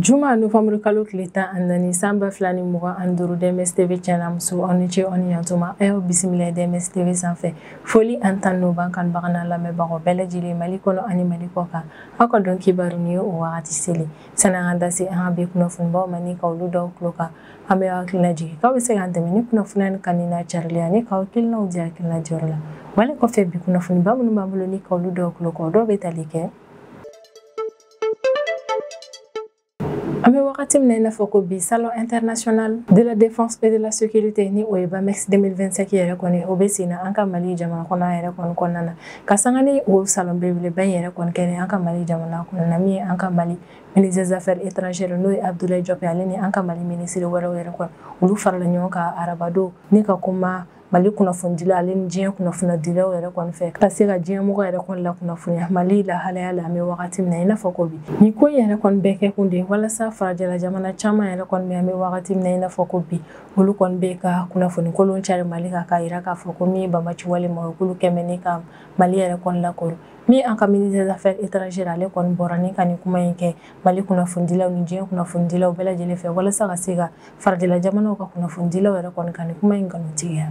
Juma novembre kalo tile 14 san 2025 DMS TV cɛna muso aw ni ce aw ni yantuma aw y'aw bisimila DMS TV sanfɛ foli an tan n'o b'an kanubaga n'a lamɛnbagaw bɛɛ lajɛlen Mali kɔnɔ ani Mali kɔ kan aw ka dɔn kibaru ni ye o wagati seli sani an ka da se an ka bi kunnafonibaw ma ni ka olu dɔw tulo kan an bɛ aw hakili lajigin k'aw bɛ se k'an dɛmɛ ni kunnafoniya nin kanuni n'a carili ani k'aw hakilinaw di hakilina diyɔrɔ la wale kɔfɛ bi kunnafoniba minnu b'an bolo ni ka olu dɔw tulo kan o dɔw bɛ tali kɛ An bɛ wagati min na i n'a fɔ ko bi salon international de la défense et de la sécurité ni o ye BAMEX 2025 yɛrɛ kɔni o bɛ sen na an ka Mali jamana kɔnɔ yɛrɛ kɔni kɔnɔna na ka sanga ni o salon belebeleba in yɛrɛ kɔni kɛlen an ka Mali jamana kɔnɔna na min ye an ka Mali ministre des affaires étrangères n'o ye Abdoulaye Diop ale ni an ka Mali ministre wɛrɛw yɛrɛ kɔni olu farala ɲɔgɔn kan arabadon ni ka kuma Mali kunnafonidila ale ni diɲɛ kunnafonidilaw yɛrɛ kɔni fɛ ka se ka diɲɛ mɔgɔ yɛrɛ kɔni lakunnafoniya Mali lahalaya la an bɛ wagati min na i n'a fɔ ko bi nin ko in yɛrɛ kɔni bɛɛ kɛ kun de ye walasa farajɛla jamana caman yɛrɛ kɔni bɛ an bɛ wagati min na i n'a fɔ ko bi olu kɔni bɛ ka kunnafoni kolon cari Mali kan k'a yira k'a fɔ ko min ye banbaci wale ma k'olu kɛmɛ ni ka Mali yɛrɛ kɔni lakori min an ka ministre des affaires étrangères ale kɔni bɔra ni ka nin kuma in kɛ Mali kunnafonidilaw ni diɲɛ kunnafonidilaw bɛɛ lajɛlen fɛ walasa ka se ka farajɛla jamanaw ka kunnafonidilaw yɛrɛ kɔni ka nin kuma in nkalontigiya.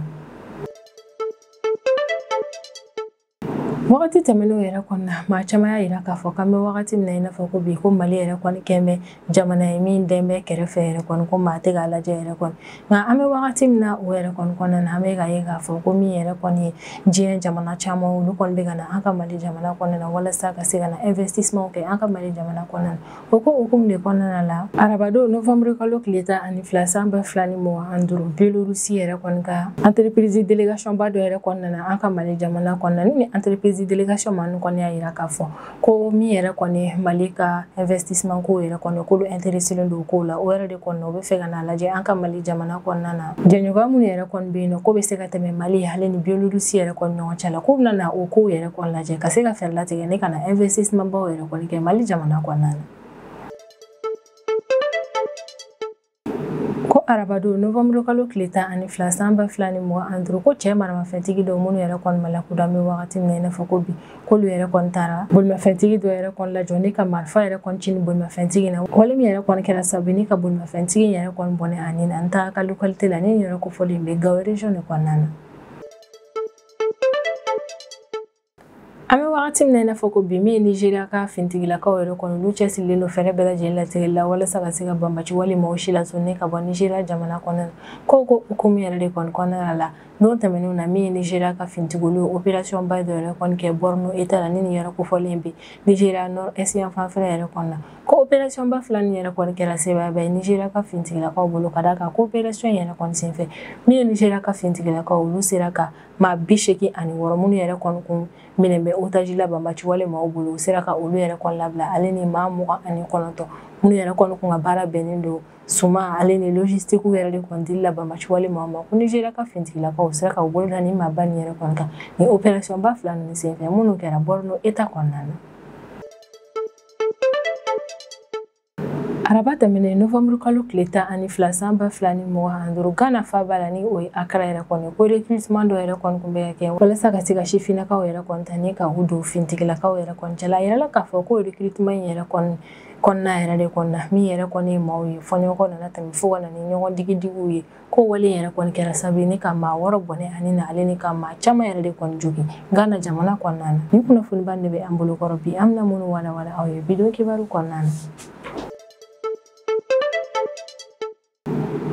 Wagati tɛmɛnenw yɛrɛ kɔni na maa caman y'a yira k'a fɔ k'an bɛ wagati min na i n'a fɔ ko bi ko Mali yɛrɛ kɔni kɛn bɛ jamana ye min dɛn bɛ kɛrɛfɛ yɛrɛ kɔni ko maa tɛ k'a lajɛ yɛrɛ kɔni nka an bɛ wagati min na o yɛrɛ kɔni kɔnɔna na an bɛ k'a ye k'a fɔ ko min yɛrɛ kɔni ye diɲɛ jamana caman olu kɔni bɛ ka na an ka Mali jamana kɔnɔna na walasa ka se ka na investissement kɛ an ka Mali jamana kɔnɔna na o ko hukumu de kɔnɔna la arabadon novembre kalo tile 12 san 2025 Biélorussie yɛrɛ kɔni ka entreprise délégation ba dɔ yɛrɛ kɔni nana an ka Mali jamana kɔnɔna ni entreprise délégation maa ninnu kɔni y'a yira k'a fɔ ko min yɛrɛ kɔni Mali ka investissement ko yɛrɛ kɔni k'olu intéressé don o ko la o yɛrɛ de kɔni o bɛ fɛ ka n'a lajɛ an ka Mali jamana kɔnɔna na jɛɲɔgɔnya minnu yɛrɛ kɔni bɛ yen nɔ k'o bɛ se ka tɛmɛ Mali ale ni Biélorussie yɛrɛ kɔni ɲɔgɔn cɛ la k'u bɛna na o kow yɛrɛ kɔni lajɛ ka se ka fɛɛrɛ latigɛ ni ka na investissement baw yɛrɛ kɔni kɛ Mali jamana kɔnɔna na. Ko arabadon novembre kalo tile 12 san 2025 ko cɛ maramafɛntigi dɔw minnu yɛrɛ kɔni ma lakodɔn an bɛ wagati min na i n'a fɔ ko bi k'olu yɛrɛ kɔni taara bolimafɛntigi dɔ yɛrɛ kɔni lajɔ ni ka marifa yɛrɛ kɔni ci ni bolimafɛntigi na wale min yɛrɛ kɔni kɛra sababu ni ka bolimafɛntigi yɛrɛ kɔni bɔnɛ a ni na an ta ka localité la ni yɛrɛ kofɔlen bɛ Gao région de kɔnɔna na. An bɛ wagati min na i n'a fɔ ko bi min ye Nigéria ka fintigilakaw yɛrɛ kɔni olu cɛsirilen don fɛɛrɛ bɛɛ lajɛlen latigɛli la walasa ka se ka banbaci wale maaw si lasonni ka bɔ Nigéria jamana kɔnɔna na ko hukumu yɛrɛ de kɔni kɔnɔna la don tɛmɛnenw na min ye Nigéria ka fintigolu ye opération ba dɔ yɛrɛ kɔni kɛ Borno État la ni nin yɛrɛ kofɔlen bɛ Nigéria nord est yan fanfɛla yɛrɛ kɔni na ko opération ba fila nin yɛrɛ kɔni kɛra sebaaya ye Nigéria ka fintigilakaw bolo ka d'a kan ko opération yɛrɛ kɔni senfɛ min ye Nigéria ka fintigilakaw olu sera ka maa 86 minnu yɛrɛ kɔni kun minɛ bɛ otage la banbaci wale maaw bolo u sera ka olu yɛrɛ kɔni labila ale ni maa 29 minnu yɛrɛ kɔni kun ka baara bɛnnen don suma ale ni logistique yɛrɛ de kɔni dili la banbaci wale maaw ma ko Nigéria ka fintigilakaw sera ka u bolo da ni maaba nin yɛrɛ kɔni kan ni opération ba fila ninnu senfɛ minnu kɛra Borno État kɔnɔna na. Araba tɛmɛnen novembre kalo tile 12 san 2025 Ghana faaba la ni o ye Accra yɛrɛ kɔni ko recrutement dɔ yɛrɛ kɔni kun bɛ ka kɛ walasa ka se ka sifinnakaw yɛrɛ kɔni ta ni ka u don fintigilakaw yɛrɛ kɔni cɛla a yirala k'a fɔ ko recrutement in yɛrɛ kɔni kɔnɔna yɛrɛ de kɔni na min yɛrɛ kɔni ye maaw ye fɔɲɔgɔnkɔ nana tɛmɛ fo ka na ni ɲɔgɔn digidigiw ye ko wale yɛrɛ kɔni kɛra sababu ni ka maa 6 bɔnɛ ani na ale ni ka maa caman yɛrɛ de kɔni jogin Ghana jamana kɔnɔna na ni kunnafoniba de bɛ an bolo kɔrɔ bi an bɛna minnu walawala aw ye bi don kibaru kɔnɔna na.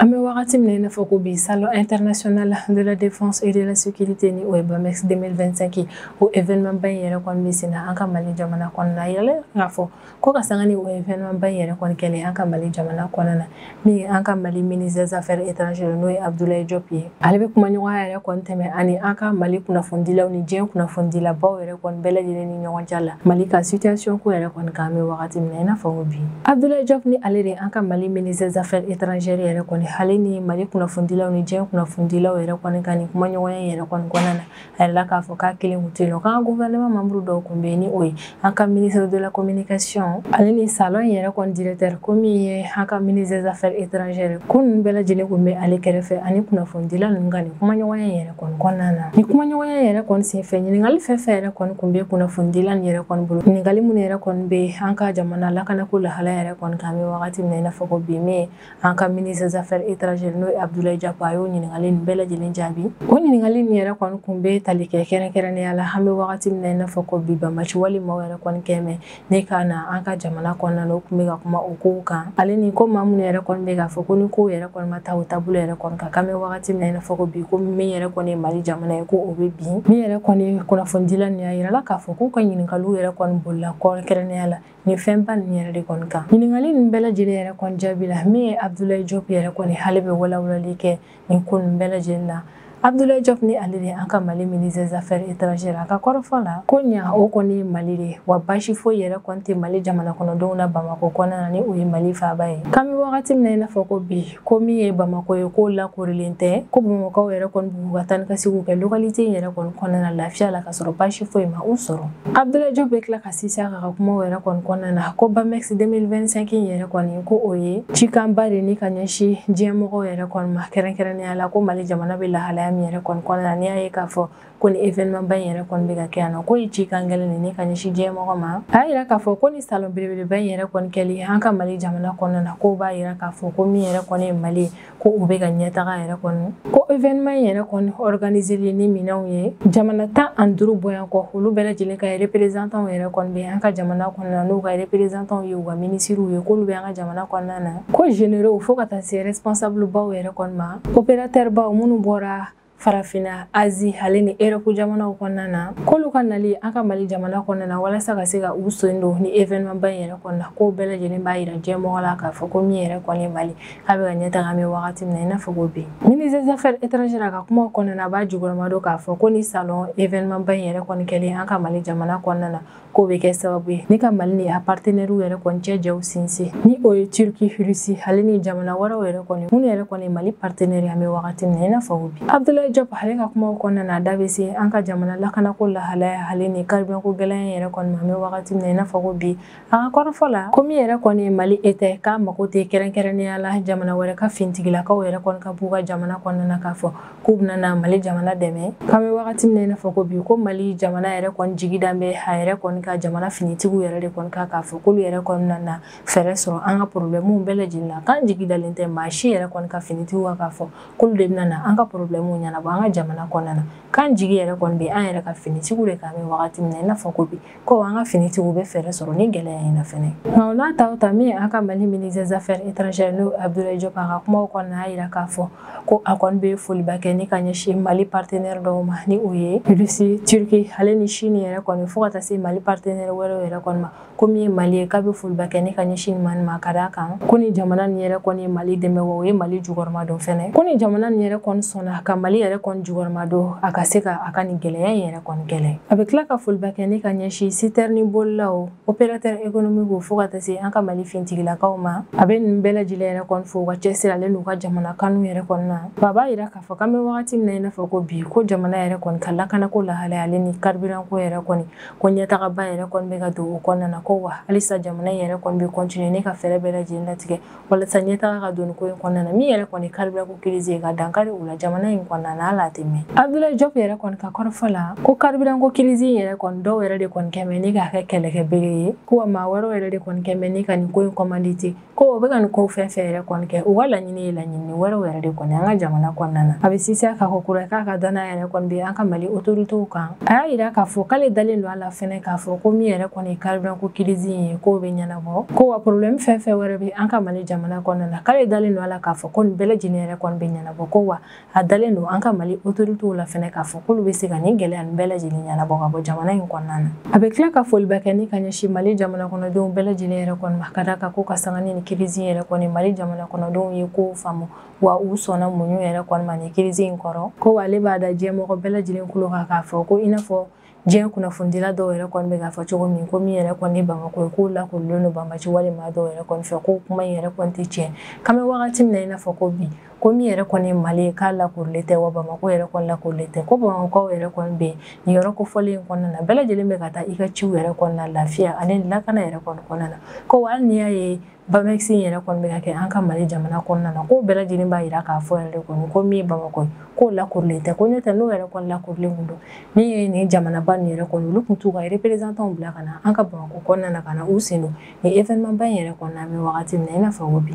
An bɛ wagati min na i n'a fɔ ko bi salon international de la défense et de la sécurité ni o ye BAMEX 2025 o événement ba in yɛrɛ kɔni bɛ sen na an ka Mali jamana kɔnɔna na a yirala k'a fɔ ko ka sanga ni o événement ba in yɛrɛ kɔni kɛlen an ka Mali jamana kɔnɔna na min ye an ka Mali ministre des affaires étrangères n'o ye Abdoulaye Diop ye ale bɛ kumaɲɔgɔnya yɛrɛ kɔni tɛmɛ ani an ka Mali kunnafonidilaw ni diɲɛ kunnafonidilabaw yɛrɛ kɔni bɛɛ lajɛlen ni ɲɔgɔn cɛ la Mali ka situation ko yɛrɛ kɔni kan an bɛ wagati min na i n'a fɔ ko bi Abdoulaye Diop ni ale de an ka Mali ministre des affaires étrangères yɛrɛ kɔni ale ni Mali kunnafonidilaw ni diɲɛ kunnafonidilaw yɛrɛ kɔni ka nin kumaɲɔgɔnya yɛrɛ kɔni kɔnɔna na, a yirala k'a fɔ k'a kelen kun tɛ yen nɔ, k'an ka gouvernement membre dɔw kun bɛ yen, ni o ye an ka ministre de la communication ale ni salon yɛrɛ kɔni directeur, ko min ye an ka ministre des affaires étrangères, ko ninnu bɛɛ lajɛlen kun bɛ ale kɛrɛfɛ ani kunnafonidila ninnu ka nin kumaɲɔgɔnya yɛrɛ kɔni kɔnɔna na. Nin kumaɲɔgɔnya yɛrɛ kɔni senfɛ, ɲininkali fɛn fɛn yɛrɛ kɔni kun bɛ kunnafonidila nin yɛrɛ kɔni bolo, ɲininkali minnu yɛrɛ kɔni bɛ an ka jamana lakanako lahala yɛrɛ kɔni kan, an bɛ wagati min na i n'a fɔ ko bi, min ye an ka ministre des affaires étrangères n'o ye Abdoulaye Diop, a y'o ɲininkali nin bɛɛ lajɛlen jaabi. O ɲininkali nin yɛrɛ kɔni kun bɛ tali kɛ kɛrɛnkɛrɛnnenya la an bɛ wagati min na i n'a fɔ ko bi, banbaci wale maaw yɛrɛ kɔni kɛmɛ ne ka na an ka jamana kɔnɔna na, o kun bɛ ka kuma o kow kan, ale ni ko maa minnu yɛrɛ kɔni bɛ k'a fɔ ko ni kow yɛrɛ kɔni ma taa o taabolo yɛrɛ kɔni kan, k'an bɛ wagati min na i n'a fɔ ko bi, ko min yɛrɛ kɔni ye Mali jamana ye, ko o bɛ bin. Min yɛrɛ kɔni kunnafonidila nin y'a yirala k'a fɔ k'u ka ɲininkaliw yɛrɛ kɔni bolila kɛrɛnkɛrɛnnenya la nin fɛnba nin yɛrɛ de kɔni kan. Ɲininkali ninnu bɛɛ lajɛlen yɛrɛ kɔni jaabi la, min ye Abdoulaye Diop yɛrɛ kɔni, hali bɛ walawalali kɛ nin ko ninnu bɛɛ lajɛlen na. Abdoulaye Diop, ni ale de an ka Mali ministre des affaires étrangères, a ka kɔrɔfɔ la ko ɲa o kɔni ye Mali de, wa baasi foyi yɛrɛ kɔni tɛ Mali jamana kɔnɔdenw na Bamakɔ kɔnɔna na, ni o ye Mali faaba ye. K'an bɛ wagati min na i n'a fɔ ko bi, ko min ye Bamakɔ ye, k'o lakorilen tɛ, ko Bamakɔkaw yɛrɛ kɔni b'u ka taa ni ka seginw kɛ localité in yɛrɛ kɔni kɔnɔna na lafiya la, ka sɔrɔ baasi foyi ma u sɔrɔ. Abdoulaye Diop bɛ tila ka sinsin a ka kumaw yɛrɛ kɔni kɔnɔna na ko Bamex 2025 in yɛrɛ kɔni, ko o ye cikanba de ni ka ɲɛsin diɲɛmɔgɔw yɛrɛ kɔni ma, kɛrɛnkɛrɛnnenya la ko Mali jamana bɛ lahalaya min yɛrɛ kɔni kɔnɔna na, n'i y'a ye k'a fɔ ko ni événement ba in yɛrɛ kɔni bɛ ka kɛ yan nɔ, k'o ye cikan gɛlɛn de ni ka ɲɛsin diɲɛmɔgɔ ma. A y'a yira k'a fɔ ko ni salon belebeleba in yɛrɛ kɔni kɛli an ka Mali jamana kɔnɔna na, k'o b'a yira k'a fɔ ko min yɛrɛ kɔni ye Mali ye, ko u bɛ ka ɲɛtaga yɛrɛ kɔni. Ko événement in yɛrɛ kɔni organiser ni minɛnw ye jamana 15 bɔyan kɔ, olu bɛɛ lajɛlen ka représentants yɛrɛ kɔni bɛ an ka jamana kɔnɔna na, n'u ka représentants ye, u ka ministres ye, k'olu bɛ an ka jamana kɔnɔna na, ko généraux fo ka taa se responsable baw yɛrɛ kɔni ma, opérateur baw minnu bɔra Farafinna, Asie ale ni Europe jamanaw kɔnɔna na, k'olu ka nali an ka Mali jamana kɔnɔna na walasa ka se ka u sen don ni événement ba in yɛrɛ kɔnɔna na, k'o bɛɛ lajɛlen b'a yira diɲɛmɔgɔ la k'a fɔ ko min yɛrɛ kɔni ye Mali, k'a bɛ ka ɲɛtaga, an bɛ wagati min na i n'a fɔ ko bi. Ministre des affaires étrangères, a ka kumaw kɔnɔna na, a b'a jukɔrɔma don k'a fɔ ko ni salon événement ba in yɛrɛ kɔni kɛlen an ka Mali jamana kɔnɔna na, k'o bɛ kɛ sababu ye ni ka Mali ni a partenaires yɛrɛ kɔni cɛ jɛw sinsin, ni o ye Turquie, Russie ale ni jamana wɛrɛw yɛrɛ kɔni, minnu yɛrɛ kɔni ye Mali partenaire, an bɛ wagati min na i n'a fɔ ko bi. Abdoulaye Diop ale ka kumaw kɔnɔna na, a da bɛ se an ka jamana lakanako lahalaya ale ni carburant ko gɛlɛya yɛrɛ kɔni ma, an bɛ wagati min na i n'a fɔ ko bi. A ka kɔrɔfɔ la ko min yɛrɛ kɔni ye Mali État, k'a mako tɛ kɛrɛnkɛrɛnnenya la jamana wɛrɛ ka finitigilakaw yɛrɛ kɔni ka b'u ka jamana kɔnɔna na k'a fɔ k'u bɛna na Mali jamana dɛmɛ. K'an bɛ wagati min na i n'a fɔ ko bi, ko Mali jamana yɛrɛ kɔni jigi dan bɛ a yɛrɛ kɔni ka jamana finitigiw yɛrɛ de kɔni kan, k'a fɔ k'olu yɛrɛ kɔni nana fɛɛrɛ sɔrɔ an ka problème bɛɛ lajɛlen na, k'an jigi dalen tɛ maa si yɛrɛ kɔni ka finitigiw kan k'a fɔ k'olu de bɛna na an ka problème ɲɛnabɔ an ka jamana kɔnɔna na, k'an jigi yɛrɛ kɔni bɛ an yɛrɛ ka finitigiw de kan, an bɛ wagati min na i n'a fɔ ko bi, ko an ka finitigiw bɛ fɛɛrɛ sɔrɔ ni gɛlɛya in na fɛnɛ. Nka o n'a ta o ta, min ye an ka Mali ministre des affaires étrangères n'o Abdoulaye Diop, a ka kumaw kɔnɔna, a yira k'a fɔ ko a kɔni bɛ foliba kɛ ni ka ɲɛsin Mali partenaire dɔw ma, ni o ye Russie, Turquie ale ni Chine yɛrɛ kɔni, fo ka taa se Mali partenaire wɛrɛw yɛrɛ kɔni ma, ko min ye Mali ye, k'a bɛ foliba kɛ ni ka ɲɛsin nin ma, ka d'a kan ko ni jamana nin yɛrɛ kɔni ye Mali dɛmɛ, wa o ye Mali jukɔrɔma don fɛnɛ, ko ni jamana nin yɛrɛ kɔni sɔnna ka Mali yɛrɛ kɔni jukɔrɔma don a ka se ka a ka nin gɛlɛya in yɛrɛ kɔni kɛlɛ. A bɛ tila ka foliba kɛ ni ka ɲɛsin citerne bolilaw, opérateur économique, fo ka taa se an ka Mali finitigilakaw ma. A bɛ ninnu bɛɛ lajɛlen yɛrɛ kɔni fo u ka cɛsiri ale n'u ka jamana kanu yɛrɛ kɔni na. Wa a b'a yira k'a fɔ k'an bɛ wagati min na i n'a fɔ ko bi, ko jamana yɛrɛ kɔni ka lakanako lahalaya ale ni carburant ko yɛrɛ kɔni, ko ɲɛtagaba yɛrɛ kɔni bɛ ka don o kɔnɔna na, ko wa halisa jamana in yɛrɛ kɔni bɛ continuer ne ka fɛɛrɛ bɛɛ lajɛlen latigɛ walasa ɲɛtaga ka don nin ko in kɔnɔna na, min yɛrɛ kɔni carburant ko crise ye ka dankari u la jamana in kɔnɔna na, hali a tɛ mɛn. Abdoulaye Diop yɛrɛ kɔni ka kɔrɔfɔ la ko carburant ko crise in yɛrɛ kɔni, dɔw yɛrɛ de kɔni kɛmɛ ni k'a kɛ kɛlɛkɛbere ye, ko wa maa wɛrɛw yɛrɛ de kɔni kɛmɛ ni ka nin ko in commandité, ko o bɛ ka nin ko fɛn fɛn yɛrɛ kɔni kɛ, u ka laɲini ye laɲini wɛrɛw yɛrɛ de kɔni an ka jamana kɔnɔna na. A bɛ sinsin a kan ko kura k'a ka danaya yɛrɛ kɔni bɛ an ka Mali autorités kan. A y'a yira k'a fɔ k'ale dalen don a la fɛnɛ k'a fɔ ko min yɛrɛ kɔni ye carburant ko crise in ye, k'o bɛ ɲɛnabɔ, ko wa problème fɛn fɛn wɛrɛ bɛ an ka Mali jamana kɔnɔna na, k'ale dalen don a la k'a fɔ ko nin bɛɛ lajɛlen yɛrɛ kɔni bɛ ɲɛnabɔ, ko wa a dalen don an ka Mali autorités la fɛnɛ k'a fɔ k'olu bɛ se ka nin gɛlɛya nin bɛɛ lajɛlen ɲɛnabɔ ka bɔ jamana in kɔnɔna na. A bɛ tila ka foliba kɛ ni ka ɲɛsin Mali jamana kɔnɔdenw bɛɛ lajɛlen yɛrɛ kɔni ma, ka d'a kan ko ka sanga ni nin crise in yɛrɛ kɔni, Mali jamana kɔnɔdenw ye kow faamu, wa u sɔnna muɲu yɛrɛ kɔni ma nin crise in kɔrɔ, ko wa ale b'a da diɲɛmɔgɔ bɛɛ lajɛlen tulo kan k'a fɔ ko i n'a fɔ diɲɛ kunnafonidila dɔw yɛrɛ kɔni bɛ k'a fɔ cogo min ko min yɛrɛ kɔni Bamakɔ ye k'o lakorilen don banbaci walima dɔw yɛrɛ kɔni fɛ ko kuma in yɛrɛ kɔni tɛ tiɲɛ k'an bɛ wagati min na i n'a fɔ ko bi ko min yɛrɛ kɔni ye Mali ye k'a lakorilen tɛ wa Bamakɔ yɛrɛ kɔni lakorilen tɛ ko Bamakɔkaw yɛrɛ kɔni bɛ yen nin yɔrɔ kofɔlen in kɔnɔna na bɛɛ lajɛlen bɛ ka taa i ka ciw yɛrɛ kɔnɔna lafiya ani lakana yɛrɛ kɔni kɔnɔna na ko hali n'i y'a ye Bamex yɛrɛ kɔni bɛ ka kɛ an ka Mali jamana kɔnɔna na ko bɛɛ lajɛlen b'a jira k'a fɔ yɛrɛ kɔni ko min ye Bamakɔ ye k'o lakorilen tɛ ko n'o tɛ n'o yɛrɛ kɔni lakorilen kun don min ye nin jamanaba nin yɛrɛ kɔni olu tun t'u ka représentant bila ka na an ka Bamakɔ kɔnɔna na ka na u sen don nin événement ba in yɛrɛ kɔnɔna an bɛ wagati min na i n'a fɔ ko bi.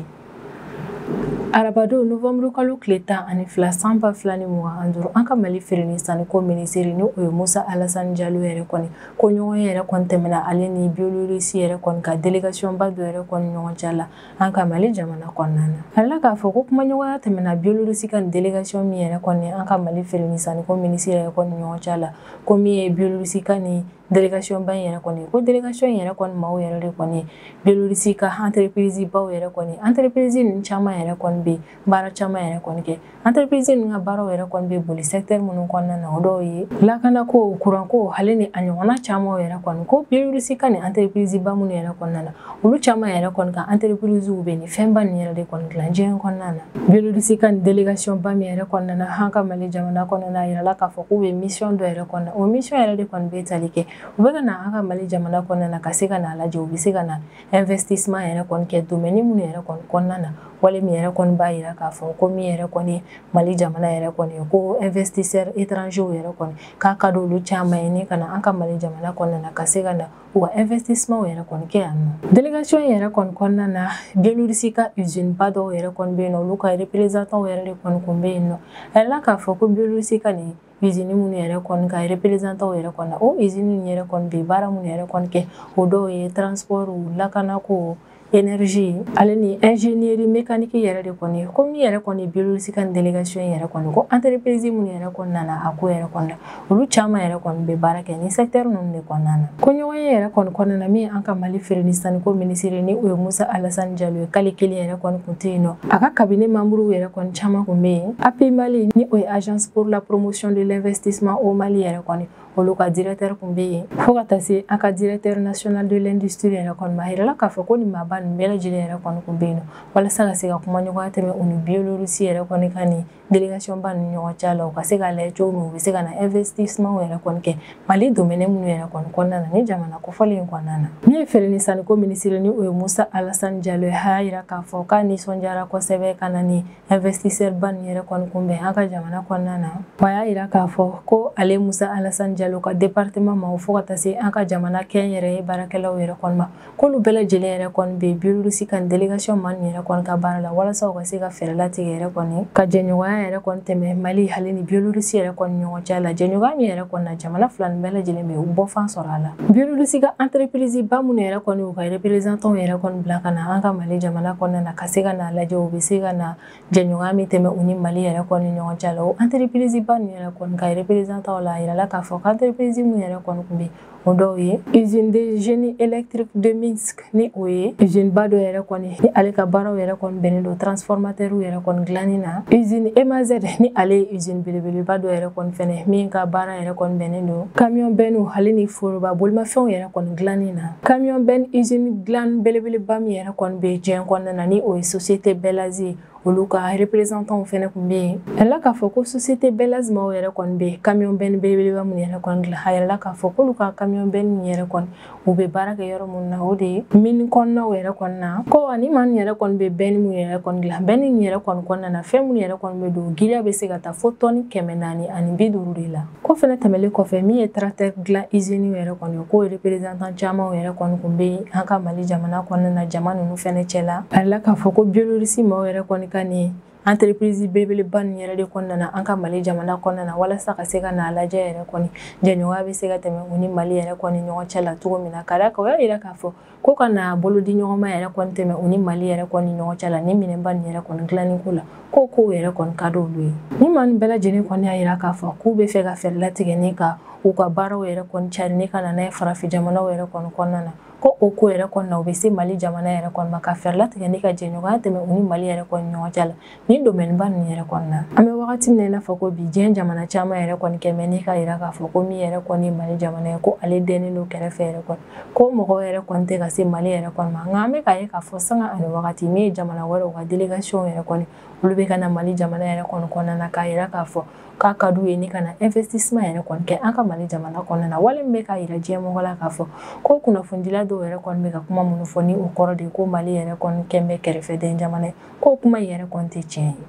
Arabadon novembre kalo tile 12 san 2025 an ka Mali feere ni sanniko minisiri ni o ye Musa Alassane Diallo yɛrɛ kɔni ko ɲɔgɔn yɛrɛ kɔni tɛmɛna ale ni Biélorussie yɛrɛ kɔni ka délégation ba dɔ yɛrɛ kɔni ɲɔgɔn cɛ la an ka Mali jamana kɔnɔna na. A la k'a fɔ ko kumaɲɔgɔnya tɛmɛna Biélorussie ka délégation min yɛrɛ kɔni an ka Mali feere ni sanniko minisiri yɛrɛ kɔni ɲɔgɔn cɛ la ko min ye Biélorussie ka ni délégation ba in yɛrɛ kɔni ko délégation in yɛrɛ kɔni maaw yɛrɛ de kɔni Biélorussie ka entreprise baw yɛrɛ kɔni entreprise ninnu caman yɛrɛ kɔni bɛ baara caman yɛrɛ kɔni kɛ entreprise ninnu ka baaraw yɛrɛ kɔni bɛ boli secteur minnu kɔnɔna na o dɔw ye lakanako kuranko ale ni a ɲɔgɔnna caman yɛrɛ kɔni ko Biélorussie ka ni entreprise ba minnu yɛrɛ kɔnɔna na olu caman yɛrɛ kɔni ka entreprise bɛ nin fɛnba nin yɛrɛ de kɔni dilan diɲɛ kɔnɔna na. Biélorussie ka ni délégation ba min yɛrɛ kɔnɔna na an ka Mali jamana kɔnɔna na a yirala k'a fɔ k'u bɛ mission dɔ yɛrɛ kɔnɔna o mission yɛrɛ de kɔni bɛ tali kɛ u bɛ ka na an ka Mali jamana kɔnɔna na ka se ka n'a lajɛ u bɛ se ka na investissement yɛrɛ kɔni kɛ domaine minnu yɛrɛ kɔni kɔnɔna na wale min yɛrɛ kɔni b'a jira k'a fɔ ko min yɛrɛ kɔni Mali jamana yɛrɛ kɔni ko investisseur étranger yɛrɛ kɔni k'a ka di olu caman ye ni ka na an ka Mali jamana kɔnɔna na ka se ka na u ka investissement yɛrɛ kɔni kɛ yan nɔ. Délégation yɛrɛ kɔni kɔnɔna na Biélorussie ka usine ba dɔw yɛrɛ kɔni bɛ yen nɔ olu ka représentant yɛrɛ de kɔni kun bɛ yen nɔ a yirala k'a fɔ ko Biélorussie ka nin usine minnu yɛrɛ kɔni ka représentant yɛrɛ kɔni na o usine ninnu yɛrɛ kɔni bɛ baara minnu yɛrɛ kɔni kɛ o dɔw ye transport lakanako énergie ale ni ingénierie mécanique yɛrɛ de kɔni ko min yɛrɛ kɔni Biélorussie ka délégation yɛrɛ kɔni ko entreprise minnu yɛrɛ kɔni nana a ko yɛrɛ kɔni na olu caman yɛrɛ kɔni bɛ baara kɛ ni secteur ninnu de kɔnɔna na. Ko ɲɔgɔn ye yɛrɛ kɔni kɔnɔna na min an ka Mali feere ni sanniko minisiri ni o ye Musa Alassane Diallo ye k'ale kelen yɛrɛ kɔni kun tɛ yen nɔ a ka cabinet membre yɛrɛ kɔni caman kun bɛ yen API Mali ni o ye agence pour la promotion de l'investissement au Mali yɛrɛ kɔni olu ka directeur kun bɛ yen fo ka taa se an ka directeur national de l'industrie yɛrɛ kɔni ma a yirala k'a fɔ ko nin maaba nin bɛɛ lajɛlen yɛrɛ kɔni kun bɛ yen nɔ walasa ka se ka kumaɲɔgɔnya tɛmɛ u ni Biélorussie yɛrɛ kɔni ka nin délégation ba ni ɲɔgɔn cɛ la u ka se k'a lajɛ cogo min u bɛ se ka na investissement yɛrɛ kɔni kɛ Mali domaine minnu yɛrɛ kɔni kɔnɔna na ni jamana kofɔlen in kɔnɔna na. Min ye feere ni sanniko minisiri ni o ye Musa Alassane Diallo ye a y'a jira k'a fɔ k'a nisɔndiyara kosɛbɛ ka na ni investisseur ba nin yɛrɛ kɔni kunbɛn an ka jamana kɔnɔna na. Wa a y'a jira k'a fɔ ko ale Musa Alassane Diallo ka département ma fo ka taa se an ka jamana kɛnyɛrɛye baarakɛlaw yɛrɛ kɔni ma k'olu bɛɛ lajɛlen yɛrɛ kɔni bɛ Biélorussie ka délégation ma nin yɛrɛ kɔni ka baara la walasa u ka se ka fɛɛrɛ latigɛ yɛrɛ kɔni ka jɛɲɔgɔnya yɛrɛ kɔni tɛmɛ Mali ale ni Biélorussie yɛrɛ kɔni ɲɔgɔn cɛ la jɛɲɔgɔnya min yɛrɛ kɔni na jamana fila nin bɛɛ lajɛlen bɛ u bɔfan sɔrɔ a la. Biélorussie ka entreprise ba minnu yɛrɛ kɔni u ka représentant yɛrɛ kɔni bila ka na an ka Mali jamana kɔnɔna na ka se ka na lajɛ u bɛ se ka na jɛɲɔgɔnya min tɛmɛ u ni Mali yɛrɛ kɔni ɲɔgɔn cɛ la o entreprise ba ninnu yɛrɛ kɔni ka représentant la a yirala k'a fɔ ko entreprise minnu yɛrɛ kɔni kun bɛ o dɔw ye usine de génie électrique de Minsk ni o ye usine ba dɔ yɛrɛ kɔni ni ale ka baaraw yɛrɛ kɔni bɛnnen don transformateur yɛrɛ kɔni dilanni na usine EMAZ ni ale ye usine belebeleba dɔ yɛrɛ kɔni fɛnɛ min ka baara yɛrɛ kɔni bɛnnen don camion bɛnw ale ni foroba bolimafɛnw yɛrɛ kɔni dilanni na camion bɛn usine dilan belebeleba min yɛrɛ kɔni bɛ diɲɛ kɔnɔna na ni o ye société Belaz olu ka représentant fɛnɛ kun bɛ yen. A yirala k'a fɔ ko société Belaz maaw yɛrɛ kɔni bɛ camion bɛn belebeleba minnu yɛrɛ kɔni dilan a yirala k'a fɔ k'olu ka camion bɛn min yɛrɛ kɔni u bɛ baara kɛ yɔrɔ minnu na o de ye mine kɔnɔnaw yɛrɛ kɔni na ko ani maa min yɛrɛ kɔni bɛ bɛn minnu yɛrɛ kɔni dilan bɛn nin yɛrɛ kɔni kɔnɔna na fɛn minnu yɛrɛ kɔni bɛ don giriya bɛ se ka taa fo tɔni 450 de la. Ko fɛnɛ tɛmɛlen kɔfɛ min ye tracteur dilan usine yɛrɛ kɔni k'o représentant caman yɛrɛ kɔni kun bɛ yen an ka Mali jamana kɔnɔna na jama ninnu fɛnɛ cɛ la. A yirala k'a fɔ ko Biélorussie maaw yɛrɛ kɔni ka nin entreprise belebeleba nin yɛrɛ de kɔnɔna na an ka Mali jamana kɔnɔna na walasa ka se ka n'a lajɛ yɛrɛ kɔni jɛɲɔgɔnya bɛ se ka tɛmɛ u ni Mali yɛrɛ kɔni ɲɔgɔn cɛ la cogo min na ka d'a kan o y'a yira k'a fɔ ko ka na bolodi ɲɔgɔnma yɛrɛ kɔni tɛmɛ u ni Mali yɛrɛ kɔni ɲɔgɔn cɛ la ni minɛnba nin yɛrɛ kɔni dilanni ko la ko kow yɛrɛ kɔni ka d'olu ye. Ni maa nin bɛɛ lajɛlen kɔni y'a yira k'a fɔ k'u bɛ fɛ ka fɛɛrɛ latigɛ ni ka u k'u ka baaraw yɛrɛ kɔni cari ni ka na n'a ye farafin jamanaw yɛrɛ kɔni kɔnɔna na. Ko o ko yɛrɛ kɔni na u bɛ se Mali jamana yɛrɛ kɔni ma ka fɛɛrɛ latigɛ ni ka jɛɲɔgɔnya tɛmɛ u ni Mali yɛrɛ kɔni ɲɔgɔn cɛ la nin domaine ba ninnu yɛrɛ kɔni na. An bɛ wagati min na i n'a fɔ ko bi diɲɛ jamana caman yɛrɛ kɔni kɛmɛ ni ka yira k'a fɔ ko min yɛrɛ kɔni ye Mali jamana ye ko ale dɛnnen don kɛrɛfɛ yɛrɛ kɔni ko mɔgɔw yɛrɛ kɔni tɛ ka se Mali yɛrɛ kɔni ma. Nka an bɛ k'a ye k'a fɔ sanga ani wagati min ye jamana wɛrɛw ka délégation yɛrɛ kɔni olu bɛ ka na Mali jamana yɛrɛ kɔni kɔnɔna na k'a yira k'a fɔ k'a ka d'u ye ni ka na investissement yɛrɛ kɔni kɛ an ka Mali jamana kɔnɔna na. Wale min bɛ k'a yira diɲɛ mɔgɔ la k'a fɔ ko kunnafonidila dɔw yɛrɛ kɔni bɛ ka kuma minnu fɔ ni o kɔrɔ de ye ko Mali yɛrɛ kɔni kɛn bɛ kɛrɛfɛden jamana ye, k'o kuma yɛrɛ kɔni tɛ tiɲɛ ye.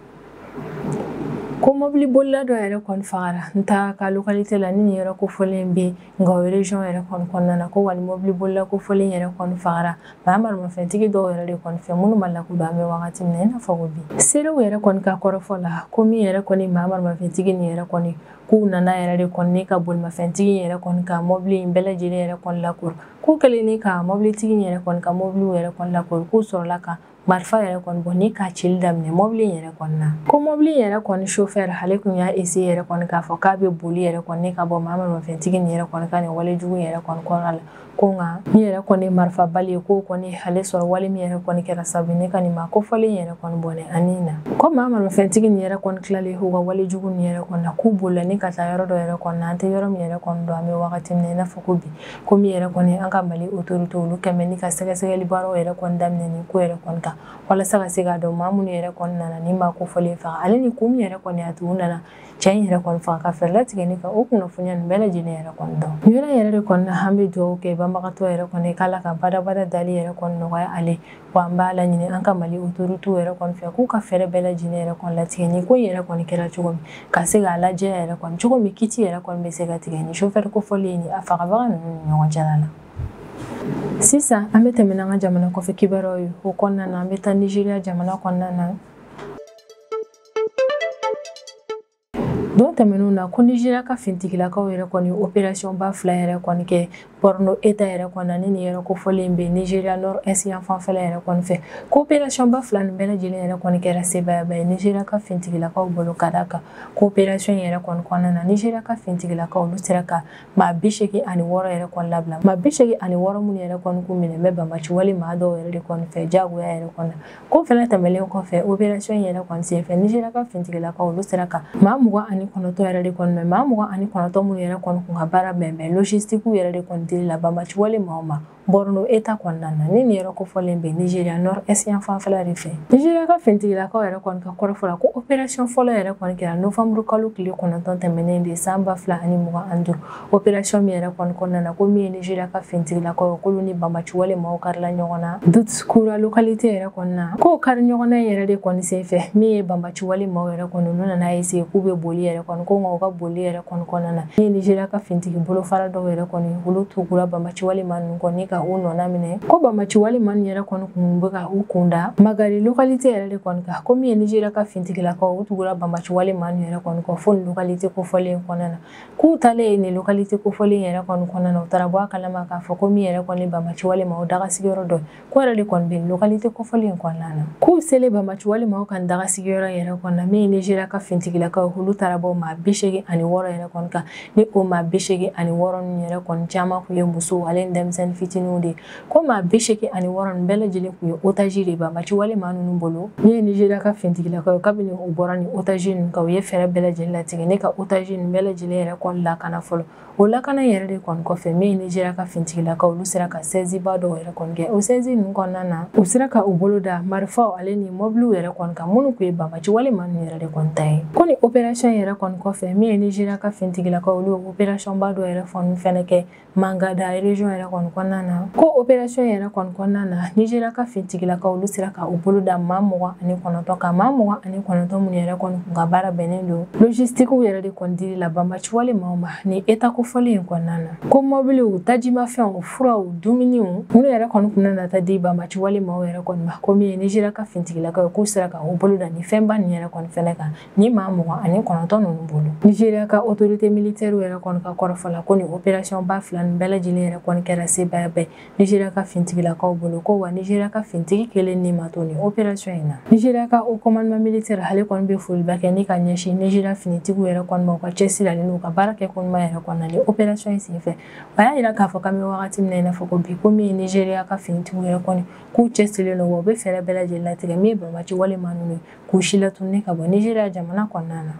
Ko mobili bolila dɔ yɛrɛ kɔni fagara n ta ka localité la ni nin yɔrɔ kofɔlen bɛ Gao région yɛrɛ kɔni kɔnɔna na, ko wali mobili bolila kofɔlen yɛrɛ kɔni fagara maa maramafɛntigi dɔw yɛrɛ de kɔni fɛ minnu ma lakodɔn an bɛ wagati min na i n'a fɔ ko bi. Seerew yɛrɛ kɔni ka kɔrɔfɔ la ko min yɛrɛ kɔni maa maramafɛntigi nin yɛrɛ kɔni k'u nana yɛrɛ de kɔni ka bolimafɛntigi yɛrɛ kɔni ka mobili in bɛɛ lajɛlen yɛrɛ kɔni lakori, k'u kɛlen ni ka mobilitigi yɛrɛ kɔni ka mobiliw yɛrɛ kɔni lakori, k'u sɔrɔla ka marifa yɛrɛ kɔni bɔ ni k'a cili daminɛ mobili in yɛrɛ kɔni na. Ko mobili in yɛrɛ kɔni chauffeur ale kun y'a essayer yɛrɛ kɔni k'a fɔ k'a bɛ boli yɛrɛ kɔni ka bɔ maa maramafɛntigi nin yɛrɛ kɔni ka nin walejugu yɛrɛ kɔni kɔnɔna la, ko nka min yɛrɛ kɔni marifa bali ye k'o kɔni ale sɔrɔ wale min yɛrɛ kɔni kɛra sababu ne ka nin maa kofɔlen yɛrɛ kɔni bɔnɛ ani na. Ko maa maramafɛntigi nin yɛrɛ kɔni tilalen k'u ka walejugu nin yɛrɛ kɔni na k'u bolila ni ka taa yɔrɔ dɔ yɛrɛ kɔni na an tɛ yɔrɔ min yɛrɛ kɔni dɔn an bɛ wagati min na i n'a fɔ ko bi. Ko min yɛrɛ kɔni an ka Mali autorité olu kɛmɛ ni ka sɛgɛsɛgɛli baaraw yɛrɛ kɔni daminɛ nin ko yɛrɛ kɔni kan walasa ka se k'a dɔn maa minnu yɛrɛ kɔni nana ni maa kofɔlen faga ale ni kun min yɛrɛ kɔni y'a to u nana cɛ in yɛrɛ kɔni faga ka fɛɛrɛ latigɛ ni ka o kunnafoniya nin bɛɛ lajɛlen yɛrɛ kɔni dɔn. Nin yɔrɔ yɛrɛ de kɔni na an bɛ dugawu kɛ banbagatɔ yɛrɛ kɔni k'Ala ka badabada dali yɛrɛ kɔni nɔgɔya ale, wa an b'a laɲini an ka Mali autorité yɛrɛ kɔni fɛ k'u ka fɛɛrɛ bɛɛ lajɛlen yɛrɛ kɔni latigɛ ni ko in yɛrɛ kɔni kɛra cogo min ka se k'a lajɛ yɛrɛ kɔni cogo min kiti yɛrɛ kɔni bɛ se ka tigɛ ni chauffeur kofɔlen ni a fagabaga ninnu ni ɲɔgɔn cɛla la. Sisan an bɛ tɛmɛ n'an ka jamana kɔfɛ kibaruyaw ye, o kɔnɔna na an bɛ taa Nigéria jamana kɔnɔna na. Don tɛmɛnenw na ko Nigéria ka fintigilakaw yɛrɛ kɔni opération ba fila yɛrɛ kɔni kɛ Borno État yɛrɛ kɔni na ni nin yɔrɔ kofɔlen bɛ Nigéria nord est yan fanfɛla yɛrɛ kɔni fɛ. Ko opération ba fila nin bɛɛ lajɛlen yɛrɛ kɔni kɛra sebaayaba ye Nigéria ka fintigilakaw bolo ka d'a kan ko opération yɛrɛ kɔni kɔnɔna na Nigéria ka fintigilakaw olu sera ka maa 86 yɛrɛ kɔni labila, maa 86 minnu yɛrɛ kɔni kun minɛ bɛ banbaci wale maa dɔw yɛrɛ de kɔni fɛ jagoya yɛrɛ kɔni na. Ko fɛnɛ tɛmɛlen kɔfɛ opération yɛrɛ kɔni senfɛ Nigéria ka fintigilakaw olu sera ka maa 29 yɛrɛ de kɔni mɛ maa 29 minnu yɛrɛ kɔni kun ka baara bɛn bɛn logistique yɛrɛ de kɔni dili la banbaci wale maaw ma Borno État kɔnɔna na ni nin yɔrɔ kofɔlen bɛ Nigéria nord est yan fanfɛla de fɛ. Nigéria ka fintigilakaw yɛrɛ kɔni ka kɔrɔfɔ la ko opération fɔlɔ yɛrɛ kɔni kɛra novembre kalo tile 9 tɛmɛnen de san 2025, opération min yɛrɛ kɔni kɔnɔna na ko min ye Nigéria ka fintigilakaw ye k'olu ni banbaci wale maaw karila ɲɔgɔn na Dutskura localité yɛrɛ kɔni na. K'o kari ɲɔgɔn na yɛrɛ de kɔni senfɛ min ye banbaci wale maaw yɛrɛ kɔni olu nana essayer k'u bɛ boli yɛrɛ kɔni ko nka u ka boli yɛrɛ kɔni kɔnɔna na min ye Nigéria ka fintigi bolofara dɔw yɛrɛ kɔni olu tugura banbaci wale maa ninnu kɔni ka u nɔna minɛ. Ko banbaci wale maa ninnu yɛrɛ kɔni kun bɛ ka u kun da Magari localité yɛrɛ de kɔni kan, ko min ye Nigéria ka fintigilakaw u tugura banbaci wale maa ninnu yɛrɛ kɔni kɔ fo nin localité kofɔlen kɔnɔna na. K'u taalen nin localité kofɔlen yɛrɛ kɔni kɔnɔna na u taara bɔ a kalama k'a fɔ ko min yɛrɛ kɔni banbaci wale maaw daga sigiyɔrɔ dɔ ko yɛrɛ de kɔni bɛ localité kofɔlen kɔnɔna na. K'u selen banbaci wale maaw kan daga sigiyɔrɔ yɛrɛ kɔni na min ye Nigéria ka fintigilakaw olu taara bɔ maa 86 yɛrɛ kɔni kan, ni o maa 86 ninnu yɛrɛ kɔni caman kun ye musow ale ni denmisɛnnin fitininw de ye. Ko maa 86 ninnu bɛɛ lajɛlen kun ye otage de banbaci wale maa ninnu bolo. Min ye Nigéria ka fintigilakaw ye kabini u bɔra ni otage ninnu kan u ye fɛɛrɛ bɛɛ lajɛlen latigɛ ne ka otage ninnu bɛɛ lajɛlen yɛrɛ kɔni lakana fɔlɔ. O lakana yɛrɛ de kɔni kɔfɛ min ye Nigéria ka fintigilakaw olu sera ka saisie ba dɔw yɛrɛ kɔni kɛ. O saisie ninnu kɔnɔna na u sera ka u bolo da marifaw ale ni mobiliw yɛrɛ kɔni kan minnu kun ye banbaci wale maa ninnu yɛrɛ de kɔni ta ye. Ko ni opération yɛrɛ kɔni kɔfɛ min ye Nigéria ka fintigilakaw olu ye opération ba dɔw yɛrɛ kɔni fɛnɛ kɛ Mangada région yɛrɛ kɔni kɔnɔna na. Ko opération yɛrɛ kɔni kɔnɔna na Nigéria ka fintigilakaw olu sera ka u bolo da maa 29 kan, maa 29 minnu yɛrɛ kɔni kun ka baara bɛnnen don logistique yɛrɛ de kɔni dili la banbaci wale maaw ma ni état kofɔlen in kɔnɔna na. Ko mobiliw, tajimafɛnw, furaw, dumuniw minnu yɛrɛ kɔni kun nana taa di banbaci wale maaw yɛrɛ kɔni ma, ko min ye Nigéria ka fintigilakaw ye k'u sera ka u bolo da ni fɛnba nin yɛrɛ kɔni fɛnɛ kan ni maa 29 ninnu bolo. Nigéria ka autorité militaire yɛrɛ kɔni ka kɔrɔfɔ la ko ni opération ba fila nin bɛɛ lajɛlen yɛrɛ kɔni kɛra sebaayaba bɛɛ Nigeria ka fintigilakaw bolo ko wa Nigeria ka fintigi kelen ni ma to ni opération in na. Nigeria ka haut commandement militaire ale kɔni bɛ foliba kɛ ni ka ɲɛsin Nigeria finitigiw yɛrɛ kɔni ma u ka cɛsiri ale n'u ka baara kɛ ko ɲuman yɛrɛ kɔnɔna ni opération in senfɛ. A y'a jira k'a fɔ k'an bɛ wagati min na i n'a fɔ ko bi ko min ye Nigeria ka finitigiw yɛrɛ kɔni k'u cɛsirilen don wa u bɛ fɛɛrɛ bɛɛ lajɛlen latigɛ min ye banbaci walima ninnu ye k'u si latununi ka bɔ Nigeria jamana kɔnɔna na.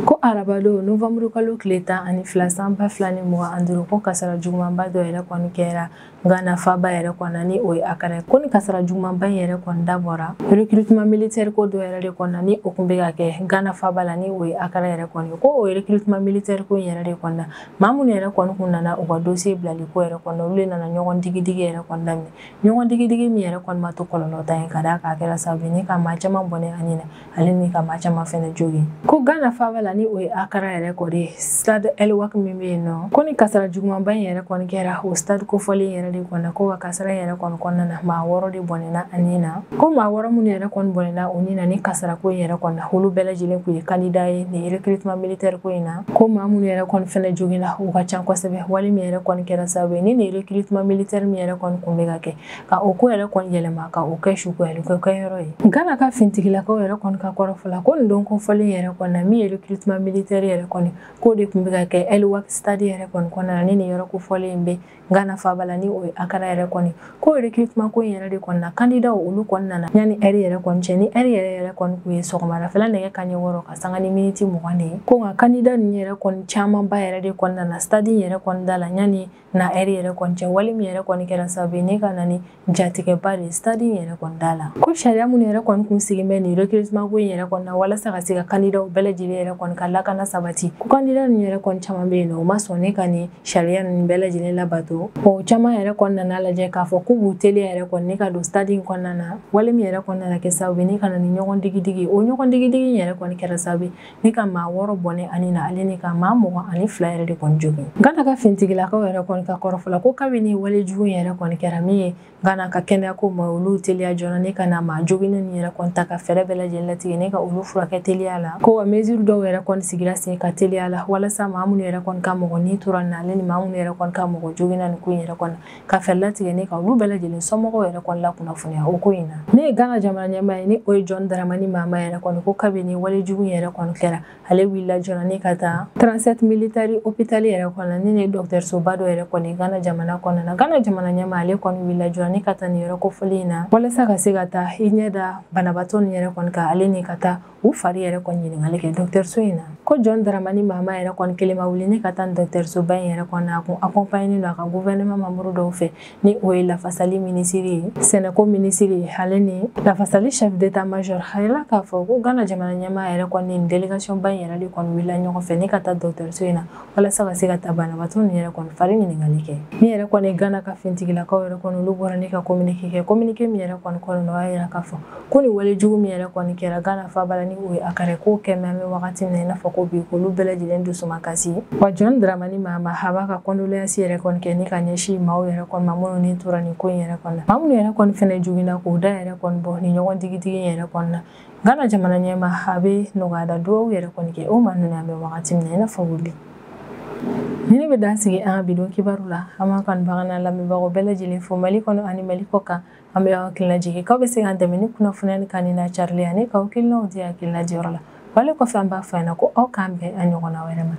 Ko arabadon novembre kalo tile 12 san 2025 ko kasara jugumanba dɔ yɛrɛ kɔni kɛra Ghana faaba yɛrɛ kɔnɔna ni o ye Accra. Ko ni kasara jugumanba in yɛrɛ kɔni dabɔra recrutement militaire ko dɔ yɛrɛ de kɔnɔna ni o kun bɛ ka kɛ Ghana faaba la ni o ye Accra yɛrɛ kɔni. Ko o recrutement militaire ko in yɛrɛ de kɔnɔna maa minnu yɛrɛ kɔni kun nana u ka dossier bilali ko yɛrɛ kɔnɔna olu de nana ɲɔgɔn digidigi yɛrɛ kɔni daminɛ. Ɲɔgɔn digidigi min yɛrɛ kɔni ma to kɔlɔlɔ ta ye ka d'a kan a kɛra sababu ye ni ka maa caman bɔnɛ a nin na ale ni ka maa caman fɛnɛ jogin. Ko Ghana faaba la ni o ye Accra yɛrɛ kɔni stade El Wak min bɛ yen nɔ ko ni kasara jugumanba in yɛrɛ kɔni kɛra o stade kofɔlen yɛrɛ de kɔnɔ ko wa kasara yɛrɛ kɔni kɔnɔna na maa 6 de bɔnɛna a nin na. Ko maa 6 minnu yɛrɛ kɔni bɔnɛna o nin na ni kasara ko in yɛrɛ kɔni olu bɛɛ lajɛlen kun ye candidat ye nin recrutement militaire ko in na. Ko maa minnu yɛrɛ kɔni fɛnɛ joginna u ka ca kosɛbɛ wali min yɛrɛ kɔni kɛra sababu ye ni nin recrutement militaire min yɛrɛ kɔni kun bɛ ka kɛ ka o ko yɛrɛ kɔni yɛlɛma ka o kɛ su ko yɛrɛ kɛ yɔrɔ ye. Ghana ka fintigilakaw yɛrɛ kɔni ka kɔrɔfɔ la ko nin don kofɔlen yɛrɛ kɔni na min ye recrutement militaire yɛrɛ kɔni k'o de kun bɛ ka kɛ El Wak stade yɛrɛ kɔni kɔnɔna na ni nin yɔrɔ kofɔlen in bɛ Ghana faaba la ni o ye Accra yɛrɛ kɔni. Ko recrutement ko in yɛrɛ de kɔni na candidat olu kɔni nana yanni heure yɛrɛ kɔni cɛ ni heure yɛrɛ kɔni kun ye sɔgɔmadafɛla nɛgɛ kanɲɛ 6 ka sanga ni miniti 20 de ye. Ko nka candidat ninnu yɛrɛ kɔni camanba yɛrɛ de kɔni nana stade in yɛrɛ kɔni da la yanni na heure yɛrɛ kɔni cɛ wali min yɛrɛ kɔni kɛra sababu ye ne ka na ni jatigɛba de stade in yɛrɛ kɔni da la. Ko sariya minnu yɛrɛ kɔni kun sigin bɛ nin recrutement ko in yɛrɛ kɔni na walasa ka se ka candidat bɛɛ lajɛlen yɛrɛ kɔni ka lakana sabati. Ko candidat ninnu yɛrɛ kɔni caman bɛ yen nɔ u ma sɔn ne ka nin sariya ninnu bɛɛ lajɛlen labato. O caman yɛrɛ kɔni nana lajɛ k'a fɔ k'u b'u teliya yɛrɛ kɔni ne ka don stade in kɔnɔna na wali min yɛrɛ kɔni nana kɛ sababu ye ne ka na ni ɲɔgɔn digidigi. O ɲɔgɔn digidigi in yɛrɛ kɔni kɛra sababu ye ne ka maa 6 bɔnɛ ani na ale ni ka maa 22 yɛrɛ de kɔni jogin. Ghana ka fintigilakaw yɛrɛ kɔni ka kɔrɔfɔ la ko kabini walejugu in yɛrɛ kɔni kɛra min ye Ghana ka kɛnɛyako ma olu teliya joona ne ka na maa joginnen ninnu yɛrɛ kɔni ta ka fɛɛrɛ bɛɛ lajɛlen latigɛ ne ka olu furakɛ teliya la. Ko wa mesure dɔw yɛrɛ kɔni sigira sen ka teliya la walasa maa minnu yɛrɛ kɔni ka mɔgɔ ni tora na ale ni maa minnu yɛrɛ kɔni ka mɔgɔ joginna nin ko in yɛrɛ kɔni ka fɛɛrɛ latigɛ ne ka olu bɛɛ lajɛlen somɔgɔw yɛrɛ kɔni lakunnafoniya o ko in na. Ne ye Ghana jamana ɲɛmaa ye ni o ye John Dramani Mahama yɛrɛ kɔni ko kabini walejugu in yɛrɛ kɔni kɛra ale wulila joona ne ka taa 37 military hôpital yɛrɛ kɔnɔ ni ne ye dɔgɔtɔrɔsoba dɔ yɛrɛ kɔni Ghana jamana kɔnɔna na. Ghana jamana ɲɛmaa ale kɔni wulila joona ne ka taa nin yɔrɔ kofɔlen in na walasa ka se ka taa i ɲɛ da banabaatɔ ninnu yɛrɛ kɔni kan ale ni ka taa u fari yɛrɛ kɔni ɲininkali kɛ dɔgɔtɔrɔso in na. Ko John Dramani Mahama yɛrɛ kɔni kelen ma wuli ne ka taa nin dɔgɔtɔrɔsoba in yɛrɛ kɔni na a kun accompagné don a ka gouvernement membre dɔw fɛ ni o ye lafasali minisiri ye, sɛnɛko minisiri ye ale ni lafasali chef d'état major. A yira k'a fɔ ko Ghana jamana ɲɛmaa yɛrɛ kɔni nin délégation ba in yɛrɛ de kɔni wulila ɲɔgɔn fɛ ne ka taa dɔgɔtɔrɔso in na walasa ka se ka taa banabaatɔ ninnu yɛrɛ kɔni fari ɲininkali kɛ. Min yɛrɛ kɔni Ghana ka fintigilakaw yɛrɛ kɔni olu bɔra ne ka communiqué kɛ communiqué min yɛrɛ kɔni kɔnɔ o y'a yira k'a fɔ ko nin walejugu min yɛrɛ kɔni kɛra Ghana faaba la ni o ye Accra k'o kɛ mɛ an bɛ wagati min na i n'a fɔ ko bi k'olu bɛɛ lajɛlen dusu kasi. Wa John Dramani Mahama a b'a ka condoléance yɛrɛ kɔni kɛ ni ka ɲɛsin maaw yɛrɛ kɔni ma minnu ni tora nin ko in yɛrɛ kɔni na. Maa minnu yɛrɛ kɔni fɛnɛ joginna k'o da yɛrɛ kɔni bɔ nin ɲɔgɔn digidigi in yɛrɛ kɔni na. Ghana jamana ɲɛmaa a bɛ nɔgɔya da duwawu yɛrɛ kɔni kɛ o maa ninnu an bɛ wagati min na i n'a fɔ bi. Ni ne bɛ dan sigi an ka bi don kibaru la, an b'an kanubaga n'an lamɛnbagaw bɛɛ lajɛlen fo Mali kɔnɔ ani Mali kɔ kan. An bɛ aw hakilina jigin k'aw bɛ se k'an dɛmɛ ni kunnafoniya ni kan n'a carili ani k'aw hakilinaw di hakilina diyɔrɔ la. Wale kɔfɛ an b'a fɔ a ɲɛna ko aw k'an bɛn a ɲɔgɔnna wɛrɛ ma.